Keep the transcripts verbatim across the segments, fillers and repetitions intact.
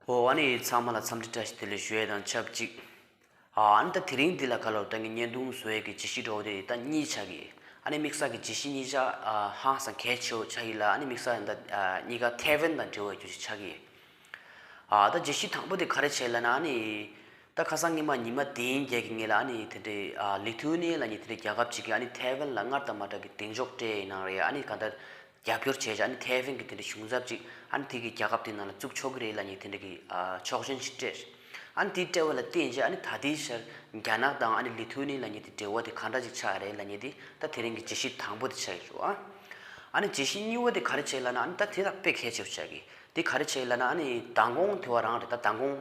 ཨོ་ཨ་ནི་ཚང་མ་ལ་འཚམས་འདྲི་བཀྲ་ཤིས་བདེ་ལེགས་ཞུ་ཡས་དང་ཆབས་ཅིག་ཨ་ཨ་ནི་ད་དེ་རིང་འདི་ལ་ག་ལབ་ད་ངས་བརྙན་ཐུང་བཟོ་ཡས་ཀྱི་བརྗོད་གཞི་འདྲ་བོ་དེ་ད་གཉིས་ཆགས་ཀྱི། ཨ་ནི་དམིགས་བསལ་གྱི་བརྗོད་གཞི་གཉིས་ཆ་ཨ་ཧང་སང་གལ་ཆེ་བོ་ཆགས་ཀྱི་ལ། ཨ་ནི་དམིགས་བསལ་ད་ཨ་གཉིས་ཀ་ཐའེ་ཝན་དང་འབྲེལ་བའི་བརྗོད་གཞི་ཆགས་ཀྱི། ཨ་ད་བརྗོད་གཞི་དང་པོ་དེ་ག་རེ་བྱས་ལབ་ན། ཨ་ནི་ད་ཁ་སང་སྔོན་མ་ཉི་མ་བདུན་བརྒྱད་ཀྱི་སྔོན་ལ་ཨ་ནི་དེ་འདྲའི་ཨ་ལི་ཐུ་ནི་ལབ་མཁན་དེ་འདྲའི་རྒྱལ་ཁབ་ཅིག་གིས་ཨ་ནི་ཐའེ་ཝན་ལ་སྔར་དང་མ་འདྲ་གི་གདེང་འཇོག་སྤྲད་ཡིན་ནའང་རེད། ཨ་ནི་གང་ལྟར་རྒྱབ་སྐྱོར་བྱས་བྱས་ཨ་ནི་ཐའེ་ཝན་གྱི་དེ་འདྲའི་གཞུང་ཚབ་ཅིག་ཨ་ནི་དེ་གི་རྒྱལ་ཁབ་དེ་ནང་ལ་བཙུགས་ཆོག་གི་རེད་ལབ་མཁན་དེ་འདྲ་གི་ཨ་ཆོག་མཆན་ཞིག་སྤྲད། ཨ་ནི་དེ་སྤྲད་པ་ལ་བརྟེན་བྱས་ཨ་ནི་ད་ལྟའི་ཆར་རྒྱ་ནག་དང་ཨ་ནི་ལི་ཐུ་ནི་ལབ་མཁན་དེ་འབྲེལ་བ་དེ་ག་འདྲ་ཅིག་ཆགས་རེད་ལབ་མཁན་དེ་ད་དེ་རིང་གི་བརྗོད་གཞི་དང་པོ་དེ་ཆགས་ཡོད་རེད་བ། ཨ་ནི་བརྗོད་གཞི་གཉིས་པ་དེ་ག་རེ་བྱས་ལབ་ན། ཨ་ནི་ད་དེ་ད་དཔེ་གལ་ཆེ་བོ་ཆགས་ཀྱི། དེ་ག་རེ་བྱས་ལབ་ན། ཨ་ནི་མདང་དགོང་དེ་བ་རང་རེད། ད་མདང་དགོང་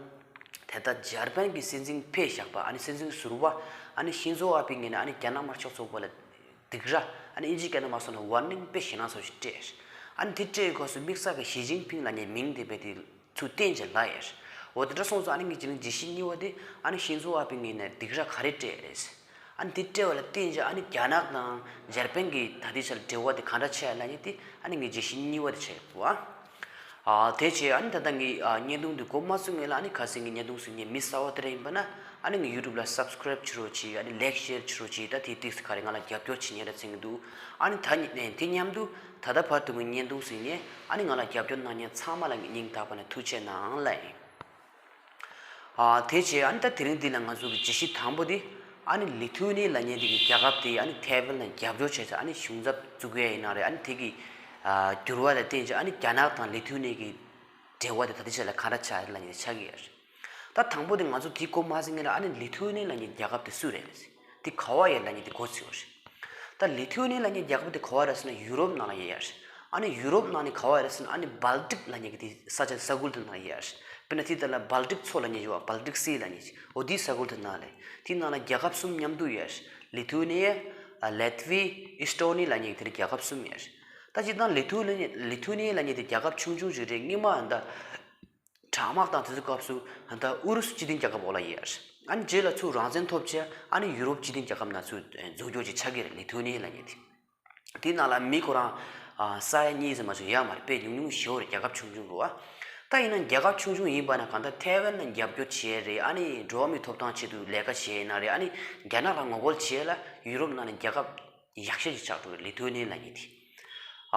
དེ་ད་འཇར་པན་གྱི་སྲིད་འཛིན་ཕེབས་བཞག་པ། ཨ་ནི་སྲིད་འཛིན་ཟུར་པ་ཨ་ནི་ཤིན་ཛོ་ཨ་བྷེ་ངོས་ནས་ཨ་ནི་རྒྱ་ནག་དམར་ཤོག་ཚོགས་པ་ལ་སྡིགས་ར། ཨ་ནི་ཨིན་ཇི་སྐད་ནང་མ་སོང་ན་ཝར་ནིང་དཔེ་ཞེད་སྣང་ཚ་བོ་ཞིག་སྤྲད། ཨ་ནི་དེ་སྤྲད་སྐབས་སུ་དམིགས་བསལ་གྱི་ཞི་ཅིན་ཕིང་ལབ་མཁན་མིང་དེ་རྦད་དེ་ཚུར་བསྟན་བྱས་ལབ་ཡོད། འོ་དེ་འདྲ་སོང་ཙང་ཨ་ནི་ངས་དེ་རིང་བརྗོད་གཞི་གཉིས་པ་དེ་ཨ་ནི་ཤིན་ཛོ་ཨ་བྷེ་ངོས་ནས་སྡིགས་ར་ག་རེ་སྤྲད་རེད། ཨ་ནི་དེ་སྤྲད་པ་ལ་བརྟེན་བྱས་ཨ་ནི་རྒྱ་ནག་དང་འཇར་པན་གྱི་ད་ལྟའི་ཆར་འབྲེལ་བ་དེ་ག་འདྲ་ཆགས་ལབ་མཁན་དེ་ཨ་ནི་ངའི་བརྗོད་གཞི་གཉིས་པ་དེ་ཆགས་ཡོད་པ། ཨ་དེ་བྱས་ཨ་ནི་ད་ལྟ་ངའི་ཨ་བརྙན་ཐུང་དེ་འགོ་མ་ཚུགས་སྔོན་ལ། ཨ་ནི་གལ་སྲིད་ངའི་བརྙན་ཐུང་གཟིགས་མཁན་མི་གསར་པ་དེ་འདྲ་ཡིན་པ་ན་ཨ་ནི་ངའི་ཡུ་ཊུབ་ལ་སབ་སི་ཀ་རེབ་བྱེད་རོགས་བྱེད། ཨ་ནི་ལའིག་ཤེར་བྱེད་རོགས་བྱེད། ད་དེ་ཏིག་སི་ག་རེ་ང་ལ་རྒྱབ་སྐྱོར་བྱེད་མཁན་རེད་བསམ་གྱི་འདུག་ཨ་ནི་ད་ནི་དེ་མཉམ་དུ་ད་ལྟ་བར་དུ་ངའི་བརྙན་ཐུང་གཟིགས་མཁན་ཨ་ནི་ང་ལ་རྒྱབ་སྐྱོར་གནང་མཁན་ཚང་མ་ལ་ངས་སྙིང་ཐག་པ་ནས་ཐུགས་རྗེ་གནང་ལབ་ཡིན། ཨ་དེ་བྱས་ཨ་ནི་ད་དེ་རིང་འདི་ལ་ང་ཚོ་གི་བརྗོད་གཞི་དང་པོ་འདི་ཨ་ནི་ལི་ཐུ་ནི་ལབ་མཁན་དེ་གི་རྒྱལ་ཁབ་དེ་ཨ་ནི་ཐའེ་ཝན་ལ་རྒྱབ་སྐྱོར་བྱས་ཚེ་ཨ་ནི་གཞུང་ཚབ་བཙུགས་ཡས་ཡིན་ན་རེད། ཨ་ནི་དེ་གི་ཨ་འགྱུར་བ་ལ་བརྟེན་བྱས་ཨ་ནི་རྒྱ་ནག་དང་ལི་ཐུ་ནི་གི་འབྲེལ་བ་དེ་ད་ལྟའི་ཆ་ལ་ག་འདྲ་ཆགས་ཡོད་ལབ་མཁན་དེ་ཆགས་ཀྱི་ཡོད་རེད། ད་དང་པོ་དེ་ང་ཚོ་དེ་གོ་མ་ཟིན་ངེས་ལ། ཨ་ནི་ལི་ཐུ་ནི་ལབ་མཁན་རྒྱལ་ཁབ་དེ་སུ་རེད་ལབ་ཟེར། དེ་ག་བ་ཡོད་ལབ་མཁན་དེ་གོ་ཚོད་ཡོད་རེད། ད་ལི་ཐུ་ནི་ལབ་མཁན་རྒྱལ་ཁབ་དེ་ག་བ་རེད་ཟེར་ན་ཡུ་རོབ་ནང་ལ་ཡོད་ཡ་རེད། ཨ་ནི་ཡུ་རོབ་ནང་ནས་ག་བ་རེད་ཟེར་ན་ཨ་ནི་སྦལ་ཏིག་ལབ་མཁན་གྱི་དེ་ས་ཆ་ས་ཁུལ་དེ་ནང་ཡོད་ཡ་རེད། དཔེར་ན་དེ་ལྟ་ལ་སྦལ་ཏིག་མཚོ་ལབ་མཁན་ཡོད་པ། སྦལ་ཏིག་སི་ལབ་མཁན་ཅིག་འོ་དེའི་ས་ཁུལ་དེ་ནང་ལ། དེའི་ནང་ལ་རྒྱལ་ཁབ་གསུམ་མཉམ་དུ་ཡོད་ཡ་རེད། ལི་ཐུ་ནི་ཡ། ལེ་ཐི་ཝི། ཨི་སི་ཊོ་ནི་ལབ་མཁན་གྱི་དེ་རྒྱལ་ཁབ་གསུམ་ཡོད་ཡ་རེད། ད་སྤྱིར་བཏང་ལི་ཐུ་ནི་ལི་ཐུ་ནི་ལབ་མཁན་དེ་རྒྱལ་ཁབ་ཆུང་ཆུང་ཞིག་རེད། སྔོན་མ་ད་གྲང་དམག་དང་དེ་ཚོའི་སྐབས་སུ་ད་ཨུ་རུ་སུ་སྤྱི་མཐུན་རྒྱལ་ཁབ་འོག་ལ་ཡོད་ཡ་རེད། ཨ་ནི་རྗེས་ལ་ཚུར་རང་བཙན་ཐོབ་བྱས་ཨ་ནི་ཡུ་རོབ་སྤྱི་མཐུན་རྒྱལ་ཁབ་ནང་ཚུར་འཛུལ་རྒྱུ་ཅིག་ཆགས་ཀྱི་རེད། ལི་ཐུ་ནི་ལབ་མཁན་དེ། དེའི་ནང་ལ་མི་ཁོ་རང་ཨ་ས་ཡ་གཉིས་ཙམ་མ་གཏོགས་ཡོད་མ་རེད། དཔེ་ཉུང་ཉུང་ཞེ་པོ་རེད། རྒྱལ་ཁབ་ཆུང་ཆུང་རེད་བ། ད་ཡིན་ན་རྒྱལ་ཁབ་ཆུང་ཆུང་ཡིན་པ་ན་གང་ལྟར་ཐའེ་ཝན་ལ་རྒྱབ་སྐྱོར་བྱས་རེད། ཨ་ནི་འགྲོ་བ་མིའི་ཐོབ་ཐང་ཆེད་དུ་ལས་ཀ་བྱས་ཡིན་ན་རེད། ཨ་ནི་རྒྱ་ནག་ལ་ངོ་རྒོལ་བྱས་ལ་ཡུ་རོབ་ནང་ནས་རྒྱལ་ཁབ་ཡག་ཤོས་ཅིག་ཆགས་འགྲོ་གི་རེད། ལི་ཐུ་ནི་ལབ་མཁན་དེ།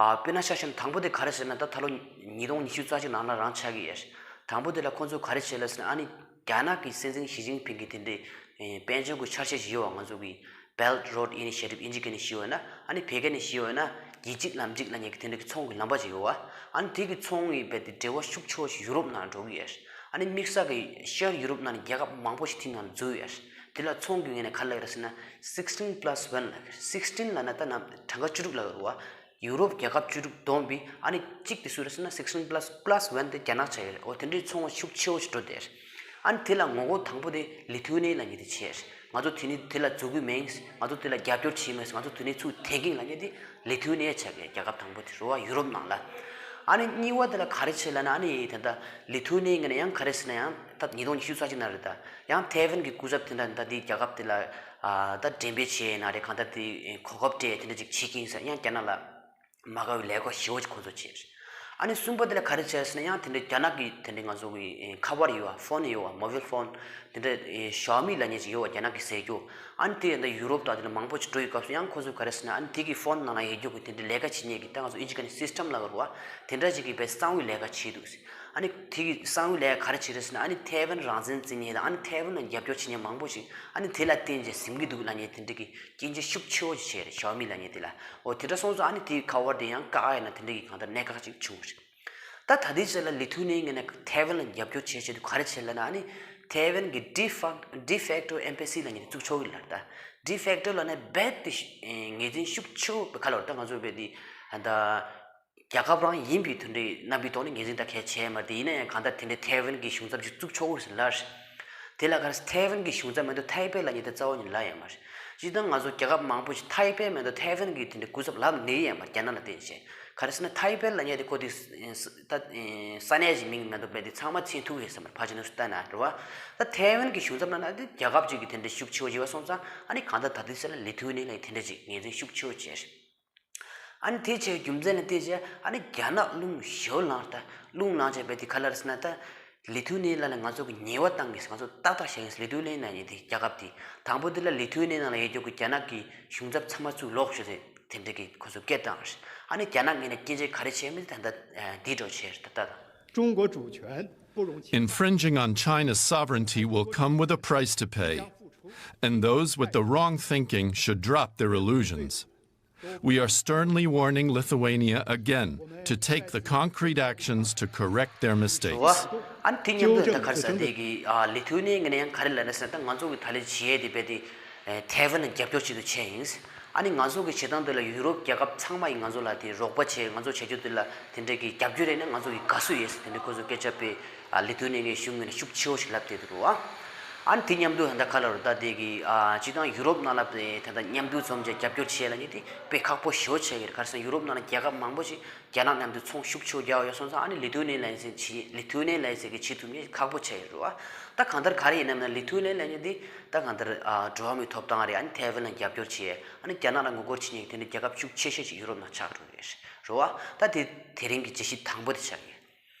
ཨ་དཔེར་ན་ཆ་བཞག་ན་དང་པོ་དེ་ག་རེ་ཟེར་ན། ད་ད་ལོ་ཉིས་སྟོང་ཉི་ཤུ་རྩ་གཅིག་ནང་ལ་རང་ཆགས་ཀྱི་ཡོད་རེད། དང་པོ་དེ་ལ་ཁོང་ཚོ་ག་རེ་བྱས་ལབ་ཟེར་ན། ཨ་ནི་རྒྱ་ནག་གི་སྲིད་འཛིན་ཞི་ཅིན་ཕིང་གི་དེ་འདྲའི་ཨེ་དཔལ་འབྱོར་གྱི་འཆར་གཞི་ཞིག་ཡོད་པ། ང་ཚོ་གི་Belt Road Initiative ཨིན་ཇི་སྐད་ནས་ཞུས་པ་ན། ཨ་ནི་བོད་སྐད་ནས་ཞུས་པ་ན་རྒྱལ་སྤྱིའི་ལམ་གཅིག་ལབ་མཁན་གྱི་དེ་འདྲ་གི་ཚོང་གི་ལམ་པ་ཅིག་ཡོད་པ། ཨ་ནི་དེ་གི་ཚོང་གི་རྦད་དེ་འབྲེལ་བ་ཤུགས་ཆེ་བོ་ཞིག་ཡུ་རོབ་ནང་འགྲོ་གི་ཡོད་རེད། ཨ་ནི་དམིགས་བསལ་གྱི་ཤར་ཡུ་རོབ་ནང་ནས་རྒྱལ་ཁབ་མང་པོ་ཞིག་དེ་ནང་འཛུལ་ཡོད་རེད། དེ་ལ་ཚོང་གི་ངོས་ནས་ག་རེ་ལབ་ཀྱི་རེད་ཟེར་ན། sixteen plus one ལབ་ཀྱི་རེད། sixteen ལབ་ན་ད་ནམ་གྲངས་ཀ་བཅུ་དྲུག་ལབ་ཀྱི་རེད་བ། ཡུ་རོབ་རྒྱལ་ཁབ་བཅུ་དྲུག་བསྡོམས་པའི་ཨ་ནི་གཅིག་དེ་སུ་རེད་ཟེར་ན། sixteen plus plus one དེ་རྒྱ་ནག་ཆགས་ཡོད་རེད། འོ་དེ་འདྲའི་ཚོང་པ་ཤུགས་ཆེ་བོ་ཞིག་འགྲོ་བསྡད་རེད། ཨ་ནི་དེ་ལ་ངོ་རྒོལ་དང་པོ་དེ་ལི་ཐུ་ནི་ལབ་མཁན་དེ་བྱས་རེད། ང་ཚོ་དེ་ནི་དེ་ལ་འཛུལ་གི་མིན། ང་ཚོ་དེ་ལ་རྒྱབ་སྐྱོར་བྱེད་མིན། ང་ཚོ་དེ་ནི་ཚུར་འཐེན་གི་ཡིན་ལབ་མཁན་དེ་ལི་ཐུ་ནི་ཆགས་ཀྱི་རྒྱལ་ཁབ་དང་པོ་དེ་རེད་བ། ཡུ་རོབ་ནང་ལ། ཨ་ནི་གཉིས་པ་དེ་ལ་ག་རེ་བྱས་ལབ་ན། ཨ་ནི་ད་ལྟ་ལི་ཐུ་ནི་ངོས་ནས་ཡང་ག་རེ་ཟེར་ན། ཡང་ད་ཉིས་སྟོང་ཉི་ཤུ་རྩ་གཅིག་ནང་རེད། ད་ཡང་ཐའེ་ཝན་གྱི་སྐུ་ཚབ་དེ་འདྲ་ད་དེའི་རྒྱལ་ཁབ་དེ་ལ་ཨ་ད་འགྲེམས་སྤེལ་བྱས་ཡིན་ན་རེད། གང་ལྟར་དེ་གོ་སྐབས་སྤྲད་དེ་འདྲ་ཅིག་བྱེད་ཀྱི་ཡིན་ཟེར། ཡང་རྒྱ་ནག་ལ་མ་དགའ་བའི་ལས་ཀ་ཞེ་པོ་ཅིག་ཁོ་ཚོ་བྱས། ཨ་ནི་གསུམ་པ་དེ་ལ་ག་རེ་བྱས་ཟེར་ན། ཡང་དེ་འདྲའི་རྒྱ་ནག་གི་དེ་འདྲའི་ང་ཚོ་གི་ཁ་པར་ཡོད་པ། ཕོན་ཡོད་པ། མོ་བེལ་ཕོན་དེ་འདྲ་ཞའོ་མི་ལབ་མཁན་ཅིག་ཡོད་པ། རྒྱ་ནག་གི་ཟས་རྒྱུ། ཨ་ནི་དེ་ད་ཡུ་རོབ་དང་དེ་འདྲ་མང་པོ་ཅིག་འགྲོ་ཡི་སྐབས་སུ་ཡང་ཁོ་ཚོས་ག་རེ་ཟེར་ན། ཨ་ནི་དེ་གི་ཕོན་ནང་ལ་ཡོད་རྒྱུ་གི་དེ་འདྲའི་ལས་ཀ་བྱེད་མཁན་གྱི་ད་ང་ཚོ་ཨིན་ཇི་སྐད་ནས་སིས་ཊམ་ལབ་ཀྱི་རེད་བ། དེ་འདྲ་ཅིག་གི་དཔེ་གསང་བའི་ལས་ཀ་བྱེད་འདུག་ཟེར། ཨ་ནི་དེ་གི་གསང་བའི་ལས་ཀ་ག་རེ་བྱེད་རེད་ཟེར་ན། ཨ་ནི་ཐའེ་ཝན་རང་བཙན་རྩོད་མཁན་དང་། ཨ་ནི་ཐའེ་ཝན་ལ་རྒྱབ་སྐྱོར་བྱེད་མཁན་མང་པོ་ཞིག་ཨ་ནི་དེ་ལ་བརྟེན་བྱས་ཟིན་གྱི་འདུག་ལབ་མཁན་དེ་འདྲ་གི་སྐྱོན་བརྗོད་ཤུགས་ཆེ་བོ་ཞིག་བྱས་རེད། ཞའོ་མི་ལབ་མཁན་དེ་ལ། འོ་དེ་འདྲ་སོང་ཙང་ཨ་ནི་དེའི་ཁ་པར་དེ་ཡང་བཀག་ཡིན་ན་དེ་འདྲ་གི་གང་ལྟར་གནད་འགག་ཅིག་བྱུང་བ་རེད། ད་ད་ལྟའི་ཆར་ལ་ལི་ཐུ་ནི་ངོས་ནས་ཐའེ་ཝན་ལ་རྒྱབ་སྐྱོར་བྱེད་ཆེད་དུ་ག་རེ་བྱས་ལབ་ན། ཨ་ནི་ཐའེ་ཝན་གྱི་ཌི་ཕེག་ཌི་ཕེག་ཊོ་ཨེམ་བྷེ་སི་ལབ་མཁན་དེ་བཙུགས་ཆོག་གི་ལབ། ད་ཌི་ཕེག་ཊོ་ལབ་ན་རྦད་དེ་ངོས་འཛིན་ཤུགས་ཆེ་བོ་ག་ལབ་རེད། ད་ང་ཚོ་རྦད་དེ་ད་རྒྱལ་ཁབ་རང་ཡིན་པའི་དེ་འདྲའི་རྣམ་པའི་ཐོག་ནས་ངོས་འཛིན་ད་གལ་ཆེ་མ་རེད། དེ་ཡིན་ན་ཡང་གང་ལྟར་དེ་འདྲའི་ཐའེ་ཝན་གྱི་གཞུང་ཚབ་ཅིག་བཙུགས་ཆོག་གི་རེད་ཟེར་ལབ་རེད། དེ་ལ་ག་རེ་ཟེར། ཐའེ་ཝན་གྱི་གཞུང་ཚབ་མ་གཏོགས་ཐའེ་པེ་ལབ་མཁན་དེ་རྩ་བ་ནས་ལབ་ཡོད་མ་རེད། སྤྱིར་བཏང་ང་ཚོ་རྒྱལ་ཁབ་མང་པོ་ཞིག་ཐའེ་པེ་མ་གཏོགས་ཐའེ་ཝན་གྱི་དེ་འདྲའི་སྐུ་ཚབ་ལབ་ནི་ཡོད་མ་རེད། རྒྱ་ནག་ལ་བརྟེན་བྱས། ག་རེ་ཟེར་ན་ཐའེ་པེ་ལབ་མཁན་དེ་ཁོ་དེ་ད་ས་གནས་ཀྱི་མིང་མ་གཏོགས་རྦད་དེ་ཚང་མ་མཁྱེན་ཐུབ་ཡོད་ས་མ་རེད། ཕལ་ཆེར་ནོར་སུ་ལྟ་ན་རེད་བ། ད་ཐའེ་ཝན་གྱི་གཞུང་ཚབ་ལབ་ན་དེ་རྒྱལ་ཁབ་ཅིག་གི་དེ་འདྲའི་ཤུགས་ཆེ་བོ་ཡོད་པ་སོང་ཙང་། ཨ་ནི་གང་ལྟར་ད་ལྟའི་ཆར་ལ་ལི་ཐུ་ནི་ལ་དེ་འདྲ་ཅིག་ངོས་འཛིན་ཤུགས་ཆེ་བོ་བྱས་རེད། ཨ་ནི་དེ་བྱས་རྒྱུ་མཚན་ལ་བལྟས་བྱས་ཨ་ནི་རྒྱ་ནག་རླུང་ཞེ་པོ་ལངས། ད་རླུང་ལངས་བྱས་རྦད་དེ་ག་ལབ་རེད་ཟེར་ན། ད་ ལི་ཐུ་ནི་ལ་ལ་ང་ཚོ་གི་ཉེས་པ་བཏང་གི་ང་ཚོ་ཏག་ཏག་བྱས་ཡིན། ལི་ཐུ་ནི་ལ་ཉེ་དེ་རྒྱལ་ཁབ་དེ་དང་པོ་དེ་ལ་ལི་ཐུ་ནི་ནང་ལ་ཡོད་རྒྱུ་གི་རྒྱ་ནག་གི་གཞུང་ཚབ་ཚང་མ་ཚུར་ལོག་ཤོག་ཟེར་དེ་འདྲ་གི་ཁོ་ཚོ་སྐད་བཏང་རེད། ཨ་ནི་རྒྱ་ནག་ངོས་ནས་སྐྱོན་བརྗོད་ག་རེ་བྱས་མིན་ད་ལྟ་འདི་འགྲོ་བྱས་རེད་ད་ལྟ། 中国主权不容侵犯。 Infringing on China's sovereignty will come with a price to pay, and those with the wrong thinking should drop their illusions. We are sternly warning Lithuania again to take the concrete actions to correct their mistakes. ཨ་ནི་དེ་མཉམ་དུ་ད་ག་རེ་ཟེར་དེ་གི་ལི་ཐུ་ནི་ངོས་ནས་ཡང་ག་རེ་ལབ་ན་ཟེར་ན་ད་ང་ཚོ་གི་ད་ལས་བྱེད་དེ་བས་དེ་ཐའེ་ཝན་ལ་རྒྱབ་སྐྱོར་བྱེད་དུ་བྱས་ཡིན། ཨ་ནི་ང་ཚོ་གི་བྱེད་སྟངས་དེ་ལ་ཡུ་རོབ་རྒྱལ་ཁབ་ཚང་མ་ཡིས་ང་ཚོ་ལ་དེ་རོགས་པ་བྱས་ང་ཚོ་བྱེད་རྒྱུ་དེ་ལ་དེ་འདྲའི་གི་རྒྱབ་སྐྱོར་རེད་ན་ང་ཚོ་གི་དགའ་བསུ་ཡོད་ཟེར་དེ་འདྲའི་ཁོ་ཚོ་སྐད་ཆ་དཔེ་ལི་ཐུ་ནི་ངའི་གཞུང་ངོས་ནས་ཤུགས་ཆེ་བོ་ཞིག་ལབ་བསྡད་འདུག་རོ། ཨ་ནི་དེ་མཉམ་དུ་ད་ག་ལ་རོ་ད་དེ་གི་སྤྱི་བཏང་ཡུ་རོབ་ནང་ལ་དེ་ད་མཉམ་དུ་འཛོམས་བྱས་རྒྱབ་སྐྱོར་བྱས་ལ་ནི་དེ་དཔེ་ཁག་པོ་ཞེ་བོ་ཆགས་ཀྱི་རེད། ག་རེ་ཟེར་ན་ཡུ་རོབ་ནང་ལ་རྒྱལ་ཁབ་མང་པོ་ཞིག་རྒྱ་ནག་མཉམ་དུ་ཚོང་ཤུགས་ཆེ་བོ་རྒྱག་ཡོད་སོང་ཙང་ཨ་ནི་ལི་ཐུ་ནི་ལ་ཡིན་ཟེར་གྱི་ལི་ཐུ་ནི་ལ་ཡིན་ཟེར་གྱི་བྱེད་ཐུབ་མཁན་ཁག་པོ་ཆགས་ཡོད་རེད་བ། ད་གང་ལྟར་ག་རེ་ཡིན་ནམ་ན་ལི་ཐུ་ནི་ལ་ཡིན་འདི་ད་གང་ལྟར་འགྲོ་བ་མིའི་ཐོབ་ཐང་རེད། ཨ་ནི་ཐའེ་ཝན་ལ་རྒྱབ་སྐྱོར་བྱེད། ཨ་ནི་རྒྱ་ནག་ལ་ངོ་རྒོལ་བྱེད་མཁན་དེ་འདྲ་རྒྱལ་ཁབ་ཤུགས་ཆེ་ཤོས་ཤིག་ཡུ་རོབ་ནང་ཆགས་འགྲོ་གི་རེད་རེད་བ། ད་དེ་དེ་རིང་གི་བརྗོད་གཞི་དང་པོ་དེ་ཆགས་ཡོད།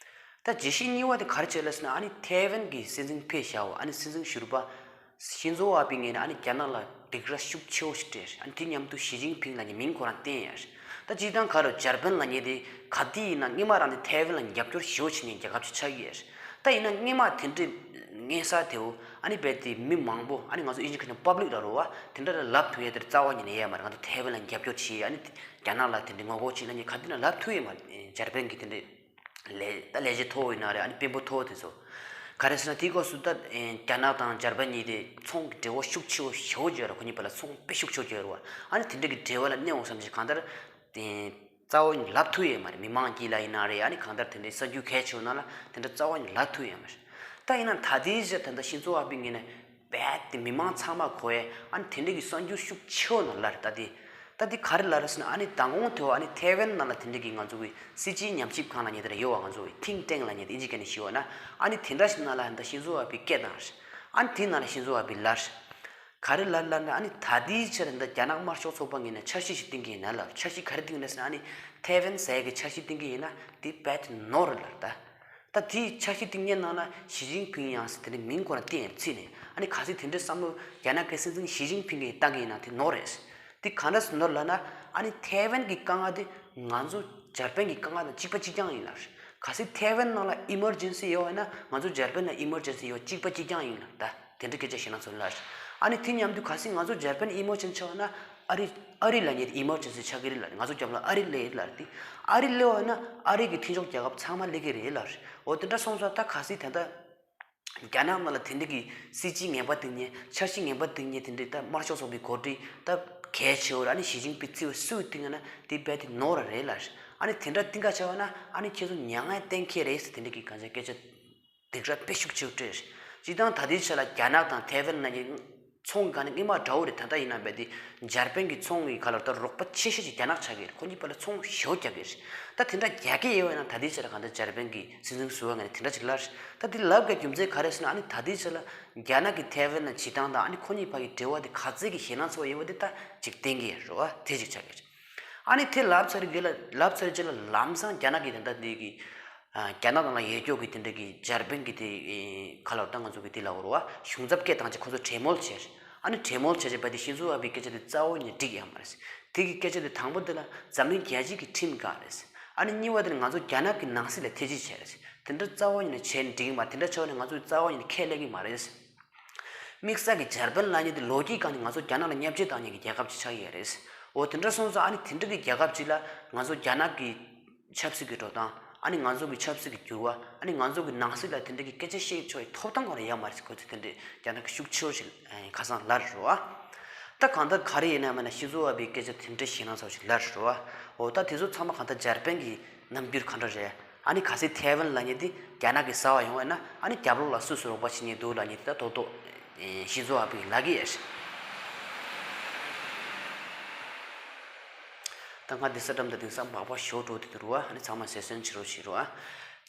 ད་བརྗོད་གཞི་གཉིས་པ་དེ་ག་རེ་བྱས་ལབ་ཟེར་ན་ཨ་ནི་ཐའེ་ཝན་གྱི་སྲིད་འཛིན་ཕེབས་བཞག་པ་ཨ་ནི་སྲིད་འཛིན་ཟུར་པ་ཤིན་ཛོ་ཨ་བྷེ་ངོས་ནས་ཨ་ནི་རྒྱ་ནག་ལ་སྡིགས་ར་ཤུགས་ཆེ་བོ་ཞིག་སྤྲད་ཨ་ནི་དེ་མཉམ་དུ་ཞི་ཅིན་ཕིང་ལབ་མཁན་མིང་ཁོ་རང་བསྟན་ཡོད། ད་སྤྱིར་བཏང་ག་རེ་འཇར་པན་ལབ་མཁན་དེ་ག་དུས་ཡིན་ན་སྔོན་མ་རང་ནས་ཐའེ་ཝན་ལ་རྒྱབ་སྐྱོར་ཞེ་པོ་བྱེད་མཁན་རྒྱལ་ཁབ་ཅིག་ཆགས་ཀྱི་ཡོད། ད་ཡིན་ན་སྔོན་མ་དེ་འདྲའི་སྔོན་ས་དེའོ་ཨ་ནི་རྦད་དེ་མི་མང་པོ་ཨ་ནི་ང་ཚོ་ཨིན་ཇི་སྐད་ནས་པབ་ལིག་ལབ་རེད་བ། དེ་འདྲ་ལ་ལབ་ཐུབ་ཡས་དེར་རྩ་བ་ཉིད་ནས་ཡོད་མ་རེད། ང་ཚོ་ཐའེ་ཝན་ལ་རྒྱབ་སྐྱོར་བྱེད་ཨ་ནི་རྒྱ་ནག་ལ་དེ་འདྲའི་ངོ་རྒོལ་བྱེད་ལབ་མཁན་ག་དུས་ན་ལབ་ཐུབ་ཡས་མ་རེད། འཇར་པན་གྱི་དེ་འདྲའི་ལས་ད་ལས་བྱེད་མཐོ་བོ་ཡིན་ན་རེད། ཨ་ནི་དཔོན་པོ་མཐོ་བོ་དེ་ཚོ་ག་རེ་ཟེར་ན་དེའི་སྐབས་སུ་ད་རྒྱ་ནག་དང་འཇར་པན་གཉིས་དེ་ཚོང་གི་འབྲེལ་བ་ཤུགས་ཆེ་བོ་ཞེ་པོ་ཅིག་ཡོད་རེད། ཁོ་གཉིས་བར་ལ་ཚོང་དཔེ་ཤུགས་ཆེ་བོ་ཅིག་ཡོད་རེད་བ། ཨ་ནི་དེ་འདྲ་གི་འབྲེལ་བ་ལ་གནས་འོང་བསམ་ཞིག་གང་ལྟར་དེ་རྩ་བ་ནས་ལབ་ཐུབ་ཡས་མ་རེད། མི་མང་གིས་ལ་ཡིན་ན་རེད། ཨ་ནི་གང་ལྟར་དེ་འདྲའི་གསར་འགྱུར་གལ་ཆེ་བོ་ནང་ལ་དེ་འདྲ་རྩ་བ་ནས་ལབ་ཐུབ་ཡས་མ་རེད། ད་ཡིན་ན་ད་ལྟའི་ཆར་ད་ལྟ་ཤིན་ཛོ་ཨ་བྷེ་ངོས་ནས་རྦད་དེ་མི་མང་ཚང་མ་གོ་ཡས་ཨ་ནི་དེ་འདྲ་གི་གསར་འགྱུར་ཤུགས་ཆེ་བོ་ནང་ལ་རེད་ད་དེ། ད་འདི་ག་རེ་ལབ་རེད་ཟེར་ན་ཨ་ནི་མདང་དགོང་དེ་བ་ཨ་ནི་ཐའེ་ཝན་ནང་ལ་དེ་འདྲ་གི་ང་ཚོ་གི་སྲིད་སྤྱིའི་ཉམས་ཞིབ་ཁང་ལབ་མཁན་དེ་འདྲ་ཡོད་བ། ང་ཚོ་གི་ཐིང་ཊེང་ལབ་མཁན་དེ་ཨིན་ཇི་སྐད་ནས་ཞུ་བ་ན་ཨ་ནི་དེ་འདྲ་ཞིག་ནང་ལ་ད་ཤིན་ཛོ་ཨ་བྷེ་སྐད་བཏང་རེད། ཨ་ནི་དེ་ནང་ལ་ཤིན་ཛོ་ཨ་བྷེ་ལབ་རེད། ག་རེ་ལབ་ལབ་ན་ཨ་ནི་ད་ལྟའི་ཆར་ད་རྒྱ་ནག་དམར་ཤོག་ཚོགས་པ་ངོས་ནས་འཆར་གཞི་ཞིག་བཏིང་གི་ཡིན་ན་ལབ། འཆར་གཞི་ག་རེ་བཏིང་རེད་ཟེར་ན་ཨ་ནི་ཐའེ་ཝན་ཟེར་ཡས་ཀྱི་འཆར་གཞི་བཏིང་གི་ཡིན་ན་དེ་རྦད་དེ་ནོར་རེད་ལབ་ད། ད་དེའི་འཆར་གཞི་བཏིང་མཁན་ནང་ལ་ཞི་ཅིན་ཕིང་ཡང་ཟེར་དེ་འདྲའི་མིང་ཁོ་རང་བསྟན་ཡོད་ཚིག་ནས་ཨ་ནི་གལ་སྲིད་དེ་འདྲའི་བསམ་བློ་རྒྱ་ནག་གི་སྲིད་འཛིན་ཞི་ཅིན་ཕིང་གིས་བཏང་གི་ཡིན་ན་དེ་ནོར་རེད། དེ་གང་འདྲ་སེ་ནོར་ལབ་ན་ཨ་ནི་ཐའེ་ཝན་གྱི་དཀའ་ངལ་དེ་ང་ཚོ་འཇར་པན་གྱི་དཀའ་ངལ་དང་གཅིག་པ་གཅིག་རྐྱང་ཡིན་ལབ། གལ་སྲིད་ཐའེ་ཝན་ནང་ལ་ཨི་མར་ཇེན་སི་ཡོད་ན་ང་ཚོ་འཇར་པན་ལ་ཨི་མར་ཇེན་སི་ཡོད་གཅིག་པ་གཅིག་རྐྱང་ཡིན་ལབ་ད། དེ་འདྲ་སྐད་ཆ་བཤད་ན་ཚོད་ལབ། ཨ་ནི་དེ་མཉམ་དུ་གལ་སྲིད་ང་ཚོ་འཇར་པན་ཨི་མར་ཇེན་སི་ཆགས་ན་ཨ་རི་ཨ་རི་ལབ་མཁན་དེ་ཨི་མར་ཇེན་སི་ཆགས་ཀྱི་རེད་ལབ། ང་ཚོ་རྒྱབ་ལ་ཨ་རི་སླེབས་ཡོད་ལབ་དེ། ཨ་རི་སླེབས་པ་ན་ཨ་རི་གི་མཐུན་ཕྱོགས་རྒྱལ་ཁབ་ཚང་མ་སླེབས་ཀྱི་རེད་ལབ། འོ་དེ་འདྲ་སོང་ཙང་ད་གལ་སྲིད་ད་ལྟ་རྒྱ་ནག་ནང་ལ་དེ་འདྲ་གི་སྲིད་ཇུས་ངན་པ་བཏིང་མཁན་འཆར་གཞི་ངན་པ་བཏིང་མཁན་དེ་འདྲ་ད་དམར་ཤོག་ཚོགས་པའི་འགོ་ཁྲིད་ད་གལ་ཆེ་བོ་ར་ཨ་ནི་ཞི་ཅིན་ཕིང་རྩིས་པ་སུས་བཏིང་ན་དེ་རྦད་དེ་ནོར་རེད་ལབ། ཨ་ནི་དེ་འདྲ་བཏིང་ག་ཆགས་པ་ན་ཨ་ནི་ཁྱེད་ཚོ་མྱ་ངན་གཏན་འཁེལ་རེད་ཟེར་དེ་འདྲ་གི་གང་ཅག་སྐད་ཆ། སྡིགས་ར་དཔེ་ཤུགས་ཆེ་བོ་སྤྲད། སྤྱིར་བཏང་ད་ལྟའི་ཆ་ལ་རྒྱ་ནག་དང་ཐའེ་ཝན་ནང་གི་ཚོང་ག་ནས་སྔོན་མ་འདྲ་བོ་རེད། ད་ལྟ་ཡིན་ན་རྦད་དེ་འཇར་པན་གྱི་ཚོང་གི་ཁ་ལོ་ད་རོགས་པ་ཆེ་ཤོས་ཅིག་རྒྱ་ནག་ཆགས་ཀྱི་རེད། ཁོ་གཉིས་བར་ལ་ཚོང་ཞེ་པོ་རྒྱག་གི་རེད། ད་དེ་འདྲ་རྒྱག་གི་ཡོད་པ་ཡིན་ན་ད་ལྟའི་ཆ་ལ་གང་ལྟར་འཇར་པན་གྱི་སྲིད་འཛིན་ཟུར་པ་ངོས་ནས་དེ་འདྲ་ཅིག་ལབ། ད་དེ་ལབ་དགོས་རྒྱུ་མཚན་ག་རེ་ཟེར་ན་ཨ་ནི་ད་ལྟའི་ཆ་ལ་རྒྱ་ནག་གི་ཐའེ་ཝན་ལ་བྱེད་སྟངས་དང་ཨ་ནི་ཁོ་གཉིས་བར་གྱི་འབྲེལ་བ་དེ་ག་ཚད་ཀྱི་ཞེད་སྣང་ཚ་བོ་ཡོད་པ་དེ་ད་ཅིག་བསྟན་གྱི་ཡོད་རེད་བ། དེ་ཅིག་ཆགས་ཀྱི་རེད། ཨ་ནི་དེ་ལབ་ཚར་རྗེས་ལ་ལབ་ཚར་རྗེས་ལ་ལམ་སང་རྒྱ་ནག་གི་དེ་འདྲ་དེ་གི་རྒྱ་ནག་ནང་ལ་ཡོད་རྒྱུ་གི་དེ་འདྲ་གི་འཇར་པན་གི་དེ་ཁ་ལོ་ད་ང་ཚོ་གི་དེ་ལབ་རོ་བ་གཞུང་ཚབ་སྐད་བཏང་རྗེས་ཁོ་ཚོ་གྲོས་མོལ་བྱས། ཨ་ནི་གྲོས་མོལ་བྱས་རྗེས་པ་དེ་ཤིན་ཛོ་ཨ་བེའི་སྐད་ཆ་དེ་རྩ་བ་ཉིད་ནས་འགྲིག་ཡོད་མ་རེད། དེ་གི་སྐད་ཆ་དེ་དང་པོ་དེ་ལ་འཛམ་གླིང་རྒྱལ་སྤྱི་གི་ཁྲིམས་འགལ་རེད། ཨ་ནི་གཉིས་པ་དེ་ལ་ང་ཚོ་རྒྱ་ནག་གི་ནང་སྲིད་ལ་ཐེ་ཇུས་བྱས་རེད། དེ་འདྲ་རྩ་བ་ཉིད་ནས་བྱས་ནས་འགྲིག་གི་མ་རེད། དེ་འདྲ་བྱས་པ་ནི་ང་ཚོས་རྩ་བ་ཉིད་ནས་ཁས་ལེན་གི་མ་རེད། དམིགས་བསལ་གྱི་འཇར་པན་ལབ་མཁན་དེ་ལོ་རྒྱུས་སྒང་ནས་ང་ཚོ་རྒྱ་ནག་ལ་བརྙས་བཅོས་བཏང་མཁན་གྱི་རྒྱལ་ཁབ་ཅིག་ཆགས་ཡོད་རེད། འོ་དེ་འདྲ་སོང་ཙང་ཨ་ནི་དེ་འདྲ་གི་རྒྱལ་ཁབ་ཅིག་ལ་ང་ཚོ་རྒྱ་ནག་གི་ཆབ་སྲིད་ཀྱི་འགྲོ་སྟངས་ཨ་ནི་ང་ཚོ་གི་ཆབ་སྲིད་ཀྱི་འགྱུར་བ་ཨ་ནི་ང་ཚོ་གི་ནང་སྲིད་ལ་དེ་འདྲ་གི་སྐད་ཆ་བཤད་ཆོག་པའི་ཐོབ་ཐང་ཁོ་རང་ཡོད་མ་རེད་ཟེར་ཁོ་ཚོས་དེ་འདྲའི་རྒྱ་ནག་གི་ཤུགས་ཆེ་བོ་ཞིག་ཁ་སང་ལབ་རེད་བ། ད་གང་ལྟར་ག་རེ་ཡིན་ན་མིན་ན་ཤིན་ཛོ་ཨ་བེའི་སྐད་ཆ་དེ་འདྲ་ཞེད་སྣང་ཚ་བོ་ཞིག་ལབ་རེད་བ། འོ་ད་དེ་ཚོ་ཚང་མ་གང་ལྟར་འཇར་པན་གྱི་རྣམ་འགྱུར་ག་འདྲ་རེད། ཨ་ནི་གལ་སྲིད་ཐའེ་ཝན་ལབ་མཁན་དེ་རྒྱ་ནག་གི་ས་བ་ཡོང་བས་ན་ཨ་ནི་རྒྱབ་ལོགས་ལ་སུ་སུ་རོགས་པ་བྱེད་མཁན་འདུག་ལབ་མཁན་དེ་ད་རྡོག་རྡོག་ཤིན་ཛོ་ཨ་བེས་ལབ་ཀྱི་ཡོད་རེད། ད་ང་འདི་ས་འགྲམ་དུ་དེང་སང་མག་པ་ཞོ་འགྲོ་དེ་དུ་རུ་བ་ཨ་ནི་ཚང་མ་ཟས་སོན་བྱེད་རོགས་བྱེད་རོགས་ཨ།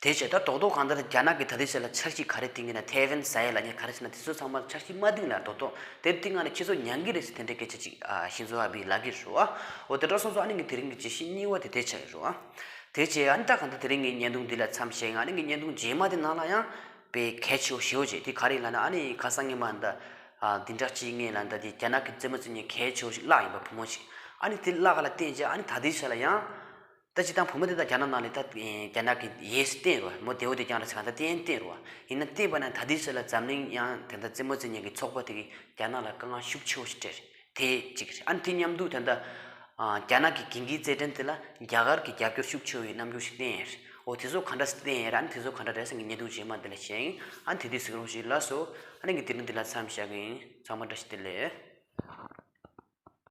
དེ་བྱས་ད་རྡོག་རྡོག་གང་ལྟར་རྒྱ་ནག་གི་ད་ལྟའི་ཆ་ལ་འཆར་གཞི་ག་རེ་བཏིང་གི་ན་ཐའེ་ཝན་ཟ་ཡ་ལབ་མཁན་ག་རེ་བྱས་ན་དེ་ཚོ་ཚང་མ་འཆར་གཞི་མ་བཏིང་ལ་རྡོག་རྡོག་དེ་བཏིང་ང་ནས་ཁྱེད་ཚོ་མྱང་གི་རེད་ཟེར་དེ་འདྲའི་སྐད་ཆ་ཅིག་ཤིན་ཛོ་ཨ་བེས་ལབ་ཀྱི་རེད་བ། འོ་དེ་འདྲ་སོང་ཙང་ཨ་ནི་ངས་དེ་རིང་གི་བརྗོད་གཞི་གཉིས་པ་དེ་དེ་ཆགས་ཀྱི་རེད་བ། དེ་བྱས་ཨ་ནི་ད་གང་ལྟར་དེ་རིང་ངས་བརྙན་ཐུང་འདི་ལ་མཚམས་བཞག་ཨ་ནི་ངའི་བརྙན་ཐུང་རྗེས་མ་དེ་ནང་ལ་ཡང་ དཔེ་གལ་ཆེ་བོ་ཞེ་བོ་ཅིག་དེ་ག་རེ་ལབ་ན། ཨ་ནི་ཁ་སང་ཉི་མ་འདི་ཨ་འདི་འདྲ་ཅིག་ངས་ལབ་འདི་དེ་རྒྱ་ནག་གི་རྩེད་མོ་རྩེ་མཁན་གལ་ཆེ་བོ་ཞིག་བརླག་ཡིན་པ། བུ་མོ་ཞིག་ཨ་ནི་དེ་བརླག་ག་ལ་བརྟེན་བྱས་ཨ་ནི་ད་ལྟའི་ཆ་ལ་ཡང་ད་སྤྱིར་བཏང་བུ་མོ་དེ་ད་རྒྱ་ནག་ནང་ལ་ད་རྒྱ་ནག་གི་ཡས་སུ་བསྟན་རོ། མོ་དེ་བོ་དེ་རྒྱང་ལ་ཚང་ད་བསྟན་བསྟན་རོ། ཡིན་ན་བསྟན་པ་ན་ད་ལྟའི་ཆ་ལ་འཛམ་གླིང་ཡང་དེ་འདྲ་རྩེད་མོ་རྩེ་མཁན་གྱི་ཚོགས་པ་དེ་གི་རྒྱ་ནག་ལ་དཀའ་ངལ་ཤུགས་ཆེ་བོ་ཞིག་སྤྲད་རེད། དེ་གཅིག་རེད། ཨ་ནི་དེ་མཉམ་དུ་ད་ལྟ་ཨ་རྒྱ་ནག་གི་གན་གི་རྩེད་འགྲན་དེ་ལ་རྒྱ་གར་གྱི་རྒྱབ་སྐྱོར་ཤུགས་ཆེ་བའི་རྣམ་འགྱུར་ཞིག་བསྟན་ཡོད་རེད། འོ་དེ་ཚོ་ག་འདྲ་བསྟན་ཡོད་རེད། ཨ་ནི་དེ་ཚོ་ག་འདྲ་རེད་ཟེར་ངས་བརྙན་ཐུང་རྗེས་མ་འདི་ལ་བཤད་ཡིན། ཨ་ནི་དེ་དུས་གཟིགས་རོགས་ཞུ། ལགས་སོ། ཨ་ནི་ངས་དེ་རིང་འདི་ལ་མཚམས་བཞག་གི་ཡིན། ཚང་མ་བཀྲ་ཤིས་བདེ་ལེགས།